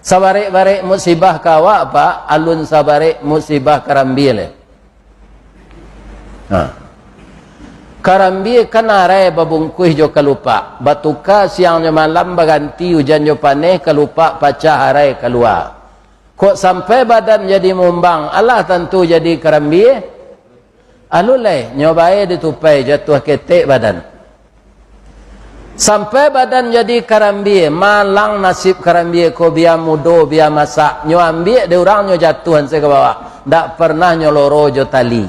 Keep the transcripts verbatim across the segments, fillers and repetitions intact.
Sabarek-barek musibah ka awak, Pak, alun sabarek musibah karambia lai. Ha. Karambia kan arai babungkuih jo kalupak, batuka siang jo malam, baganti ujan jo paneh, kalupak pacah arai kalua. Kok sampai badan jadi mumbang, alah tantu jadi karambia. Alun lai, nyo bae ditupai, jatuah ketek badan. Sampai badan jadi karambia, malang nasib karambia ko, bia mudo, bia masak, nyo ambiak dek urang, nyo jatuahan se ka bawah, ndak pernah nyo loro jo tali.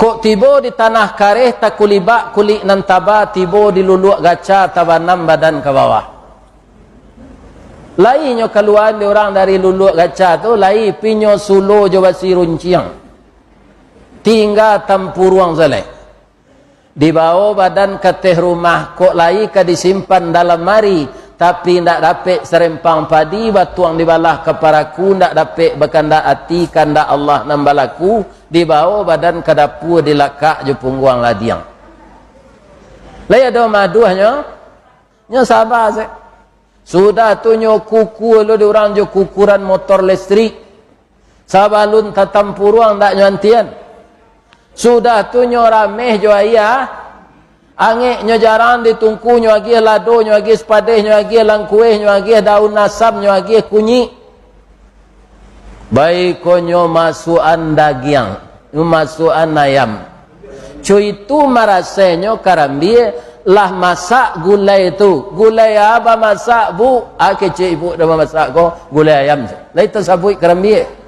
Kok tibo di tanah kareh, takulibak kulik nan taba, tibo di luluak gaca, tabanam badan ka bawah. Lai nyo kaluaan dek urang dari luluak gaca tu, lai pi nyo sulo jo basi runciang. Tingga tampuruang se lai. Dibawo badan ka ateh rumah, kok lai ka disimpan dalam lamari, tapi indak dapek sarempang padi, batuang dibalah ka paraku, indak dapek bakandak ati, kandak Allah nan balaku, dibawo badan ka dapua, dilakak jo pungguang ladiang. Lai ado maduahnyo? Nyo saba se. Sudah tu nyo kuku lo di urang jo kukuran motor listrik. Sabalun tatampuruang ndak nyo antian. Sudah tu nyo rameh jo aia. Angek nyo jarang ditungku, nyo agiah lado, nyo agiah sipadeh, nyo agiah langkueh, nyo agiah daun asam, nyo agiah kunyik. Baiko nyo masuakan dagiang, nyo masuakan ayam. Co itu marasenyo karambia lah masak gulai tu. Gulai a bamasak, Bu? A kecek ibu dah bamasak ko, gulai ayam. Lai tasabuik karambia.